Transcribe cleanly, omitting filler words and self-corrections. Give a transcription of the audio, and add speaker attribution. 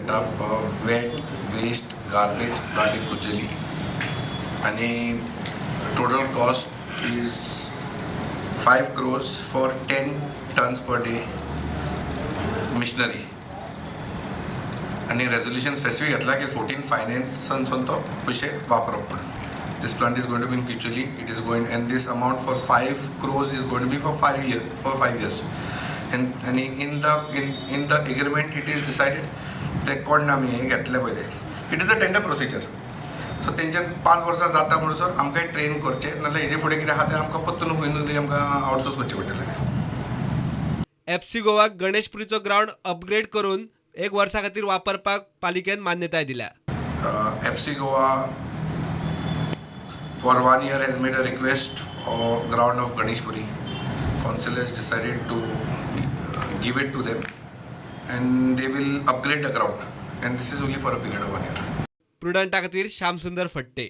Speaker 1: set up wet waste garbage plant in Kucheli आणि total cost is 5 crores for 10 tons per day machinery. आणि resolution specific घेतला की fourteen फायनान्सांसून तो पयशे वापरप म्हणून. This plant is going to be in Kucheli. It is going, and this amount for 5 crores is going to be for 5 year, for 5 years. And आणि in the agreement it is decided ते कोण आमी हें घेतले पळय ते, it is a tender procedure. So तेंच्यान 5 वर्सां जाता म्हणसर आमकां ट्रेन करचें, नाल्यार हेजे फुडें कितें आहा तें आमकां परतून खंय न्हू तरी आमकां आउटसोर्स करचें पडटलें.
Speaker 2: एफसी गोवाक गणेशपुरीचो ग्रावंड अपग्रेड करून एक वर्सा खातीर वापरपाक पालिकेन मान्यताय दिल्या.
Speaker 1: FC Goa for one year has made a request for ground of Ganeshpuri. Council has decided to give it to them and they will upgrade the ground, and this is only for a period of one year.
Speaker 2: प्रुडंटा खातीर श्यामसुंदर फट्टे.